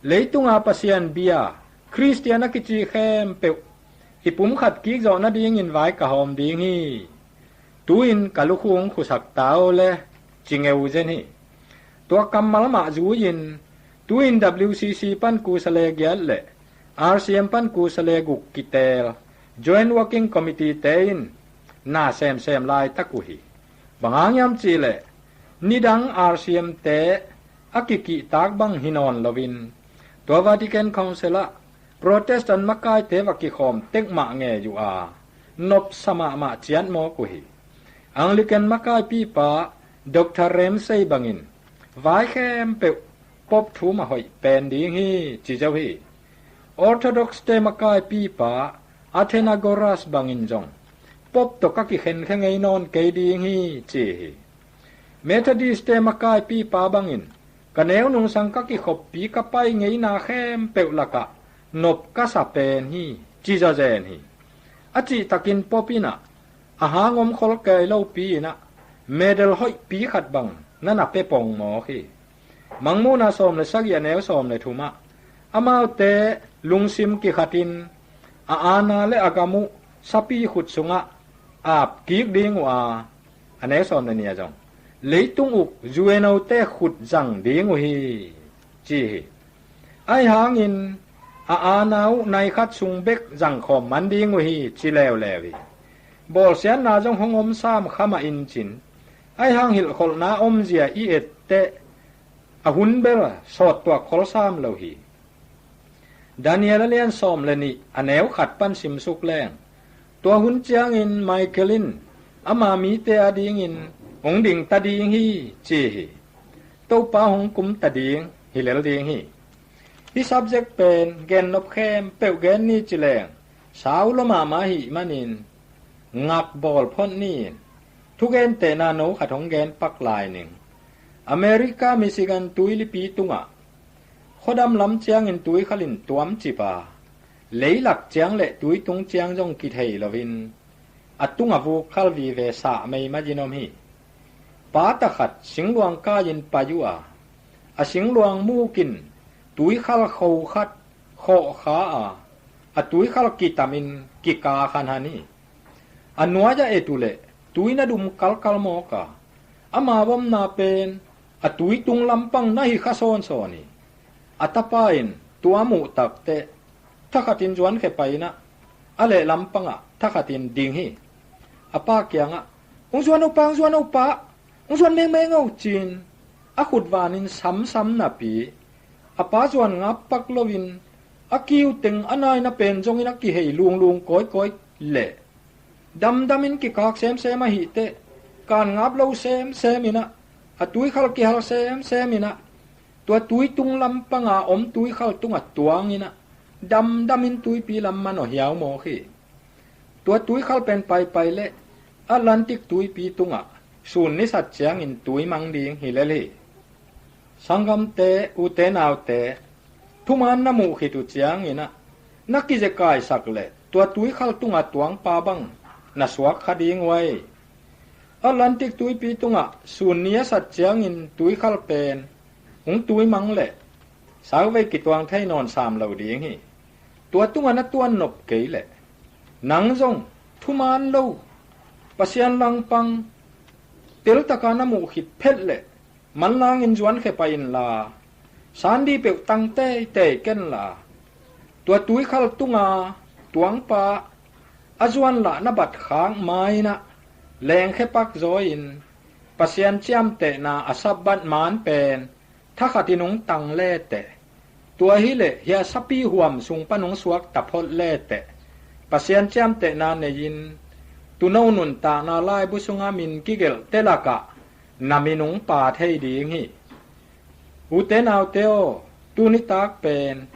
Leitunga Pasian bia, Khristian a kici khempeuh i pumkhat kik zawh nadingin vai ka hawm ding hi. Tu-in ka lukhu hong khusak ta o le," ci ngeu zen hi. Tua kammal mah zui-in tu-in W C C pan kusa le giat le R C M pan kusa le guk kiteel Joint Working Committee-te in na semsem laitak uh hi. Bang hang hiam cihleh nidang R C M-te a kikihtak bang hi nawn loin, tua Vatican Council ah Protestant makaite va kikhawm tek mah ngei uh a, nopsa mahmah ciat mawk uh hi. Anglican makaipipa Doctor Ramsay bangin, "Vai khempeuh Pope thu mah hoih pen ding hi," ci zo hi. Orthodox-te makaipipa Athenagoras bangin zong, "Pope tawh ka kikhenkhe ngei nawn kei ding hi," ci hi. Methodist-te makaipipa bangin, "Ka neu nungsang ka kikhoppi ka pai ngeina khempeuh lakah nop ka sa pen hi," ci zawzen hi. A cihtakin Pope in ah, "A hang om khol kei lopi in ah medal hoihpi khat bang na na pia pongmawk hi." Mangmuhna sawm le sagih a neu sawm le thumah, "Amaute lungsim kikhatin a aana le a gam uh sapi khut sungah ap kik ding uh a," a neu sawm le nih ah zong, "Leitung uk U N O-te khut zang ding uh hi," ci hi. Ahi hangin a aana uh nai khat sung bek zangkhawm man ding uh hi, ci leuleu hi. Bawlsiatna zong hong om sam kha mah in cin, ahi hang hilhkholhna omzia i etteh a hun bel sawttuak khol sam lo hi. Daniel a lian sawm le nih a neu khat pan simsuk leng, tua hun ciangin Michael in ama mite adingin hong dingta ding hi, ci hi. Topa hong kumta ding hi lel ding hi. Hih subject pen gennop khempeuh gen ni ci leng sau lua mahmah ahih manin ngak bawl phot ni in, thugentehna no khat hong gen pak lai ning. America Michigan tuilipi tungah khuadam lam ciangin tuikhal in tuamcip a, leilak ciang le tui tung ciang zong kithei loin a tungah vuk khal vive sah mei mahin om hi. Pa takhat singluang kai-in pai uh a, a singluang muk in tuikhal kho khat khawhkha a, a tuikhal kitamin kikak hanhan hi. A nuai-ah et uh leh tui na dum kalkal mawk a, ama omna pen a tui tung lampang na hi kha sawnsawn hi. A tapa in tua a muh takteh thakhatin zuan khia pai-in ah, a leh lampangah thakhatin ding hi. A pa kiangah, "Hong zuan o pa, hong zuan o pa, hong zuan mengmeng o," ci-in a khutvanin samsam napi, a pa zuan ngap pak loin a kiu teng a naina pen zongin a kihei lunglung kawikawi leh damdamin kikak semsem ahih teh, kan ngap lo semsem in ah, a tuikhal kihal semsem in ah, tua tui tung lampanga om tuikhal tungah tuang in ah, damdamin tuipi lam manawh hiau mawk hi. Tua tuikhal pen paipai leh Atlantic tuipi tungah sun nisat ciangin tui mang ding hi lel hi. Sanggamte, ute naute, thuman na muh khit uh ciangin ah, na kizekaisak leh tua tuikhal tungah tuangpa bang na suak kha ding uh ai. Atlantic tuipi tungah sun ni a sat ciangin tuikhal pen hong tui mang leh sauvei kituang thei nawn sam lo ding hi. Tua tungah na tuan nop kei leh, nang zong thuman lo, Pasian langpang teltaka na muh khit phet leh manlangin zuan khia pai inla, sandi peuh tang teitei kenla, tua tuikhal tunga tuangpa a zuan lah na bat khak ma-in ah, lengkhia pak zaw-in Pasian ciamtehna a Sabbath man pen thakhatin hong tang leteh, tua hileh hia sapi huam sung pan hong suak taphot leteh, Pasian ciamtehna nei-in tuuno nuntakna laibu sunga min kigelhte lakah na min hong pha thei ding hi. Ute naute aw, tuni tak pen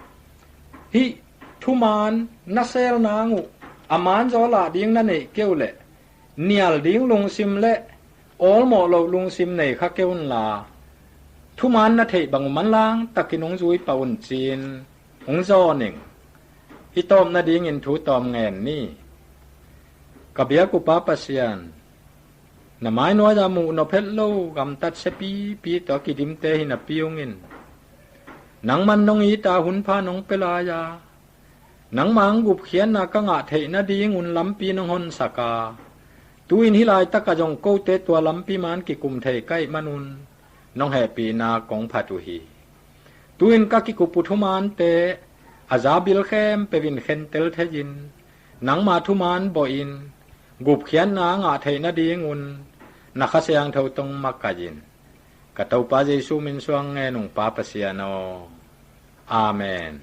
hih thuman na sel nang uh a man zaw lah ding na neih kei uh leh, nial ding lungsim le awlmawh loh lungsim nei kha kei unla, thuman na theih bang uh manlang takin hong zui pah un ci-in hong zawn ing. I tawp nadingin thu tawm ngen ni. Ka biak uh Pa Pasian, na mai nuai-a muh nop het lo gamtat siapipi tawh a kidimte hi napi ung in, nangman nong it a hun pha nong pia lai-a, nangmah hong gupkhiatna ka ngah theih nadingun lampi nong honsak a, tu-in hih laitakah zong kote tua lampi man kikum thei ka hih manun nong hehpihna kong phat uh hi. Tu-in ka kikup uh thumante a zabil khempeuh in khentel thei-in, nangma thuman bawhin gupkhiatna a ngah theih nadingun na Kha Siangtho tawh makaih in. Ka Topa Jesu min suang ngen ung Pa Pasian aw. Amen.